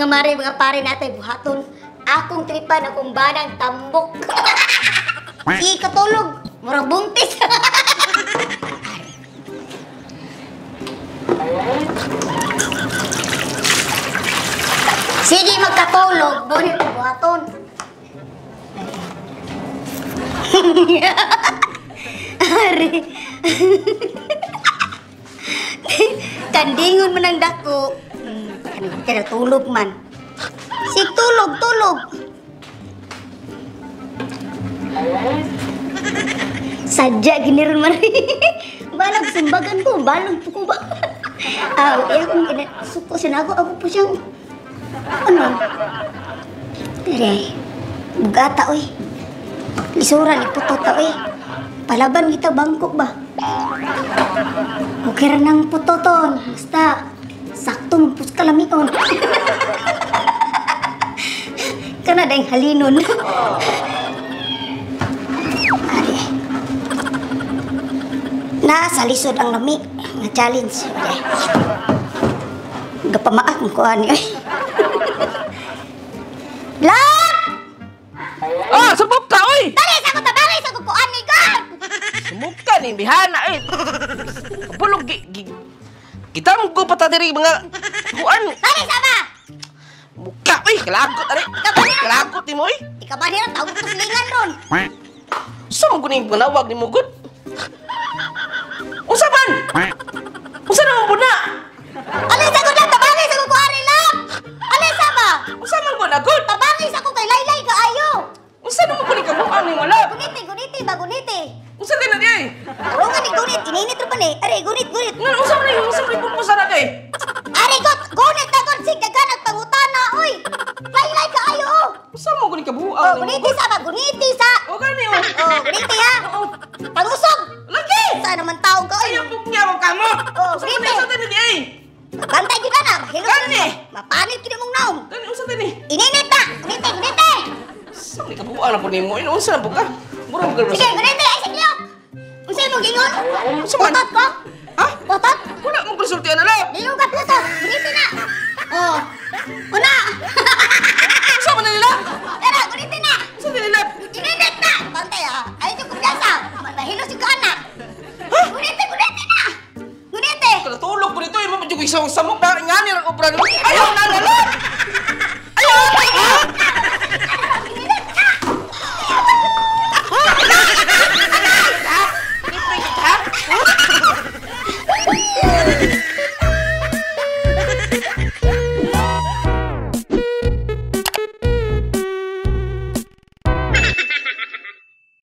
Mga mare, mga pare natin, buhaton. Akong tripan, akong banang tambok. Sige, katulog. Murag buntis. Sige, magkatulog. Bonit, buhaton. Ari. Kandingon man ang dako. Kaya tulog man. Sig tulog, tulog. Sadya giniron man. Balag sumbagan ko, balag po ko ba. Ah, iya kung suko siya ako, ako po siyang ano. Dire. Bugata oy. Lisura ni putot ta oy. Palaban kita Bangkok ba. Okay ra nang putoton. Basta sakto pus kalamion. Kana dayng halinon. Ari. Nasa lisod ang lami nga challenge. Gapamaak ko ani oy. Love! Ah, subok ka oy. Dali sa ko tabangay sa ko kuan ni God. Sumuk ka ni bihana eh. Pulog kitang ko pa ta diri mga kuan. Dali sa ba? Muka oy, kalagot ari. Kalagot nimo oy. Ikaw ba nila tawag ko silingan ron? Sa man kuning panawag nimo gud? Unsa man? Unsa naman po na? Alay sa ko lang, tabangay sa ko kuan ni love. Alay sa ba? Unsa man ko na gud? Tabangay sa ko kay Laylay kaayo. Unsa naman kuning kabuang nimo love? Guniti, guniti ba guniti? Unsa din na di ay? Tulungan ni gunit, ininit ra pa ni. Are, gunit, gunit. Nga unsa man ni unsa man purpose na kay? Are, got, gunit na gun, sige ganag pangutana, oy. Laylay kaayo, oh. Unsa man kuning kabuang Oh, nimo? guniti sa ba, guniti sa. O gani oh. Oh, guniti ha. Pangusog. Lagi. Sa naman taong ka, oy. Ayaw pug niya mo kamo. Oh, Unsa man guniti. unsa din di ay? Bantay gyud na, mahilot. Gani. Mapanit gyud mong naong. Gani unsa din ni? Ininit na, guniti, guniti. Unsa man kabuang na po nimo? Unsa na po ka? Mura mo gud. Sige, guniti, ay sige. Unsa imong gingon? Unsa man? Putot ko? Ha? Putot? Wala mo konsultihan na love. Dingon ka putot. Guniti na. Oh. Una. Unsa man nila? Tara, guniti na. Unsa din nila? Ininit na. Bantay ah. Ay yung kumpiyansa. Mahilo si kana. Guniti, guniti na. Guniti. Tulog ko nito, mo jud isang samok na ngani ra obra. Ayaw na.